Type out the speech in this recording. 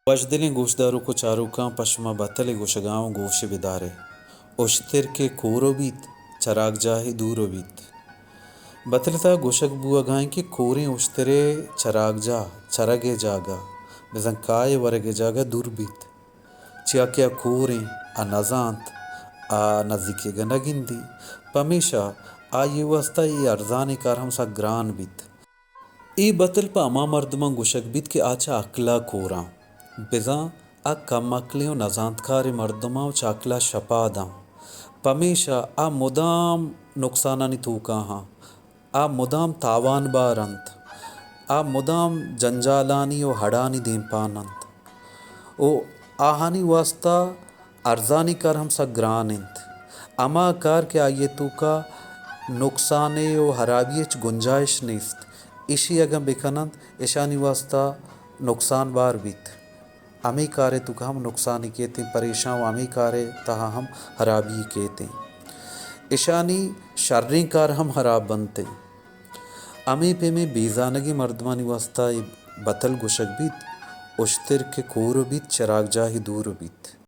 وشدلیں گوشداروک و چاروکاں، پہ شما بتلے گوشگاں و گوش بدارے۔ اشتر کہ کور بیت، چراگجاہے دور بیت۔ بتل تہا گوشگ بوگا انت کہ کوریں اشترے چراگجاہ، چرگے جاگہ، بزاں کائے ورگے جاگہ دور بیت۔ چیا کہ آ کوریں، آ نزانت، آ نزیکیگا نگندی، پمیشا آئی واسطہ اے ارزانیں کار ہم سک گران بیت۔ اے بتل پہ ہما مردماں گوشگ بیت کہ آ چہ عقلا کوراں، بزاں آ کم عقلیں و نزانتکاریں مردماں و چہ عقلا شپاداں۔ پمیشا آ مدام نقصانانی توکا ہاں، آ مدام تاوان بار انت، آ مدام جنجالانی و ہڑانی دیمپان انت و آہانی واسطہ ارزانی کار ہم سک گران انت۔ ہما کار کہ آئی توکا نقصانے و ہرابی ہچ گنجائش نیست، اشی اگاں بکننت، اشانی واسطہ نقصان بار بیت۔ ہمے کارے توکا ہم نقصانے کیتیں، پریشان و ہمے کارے تہا ہم ہرابی کیتیں۔ اشانی شریں کار ہم ہراب بنتیں۔ ہمے پیمیں بے زانگیں مردمانی واسطہ اے بتل گوشگ بیت، اشتر کہ کور بیت، چراگجاہے دور بیت۔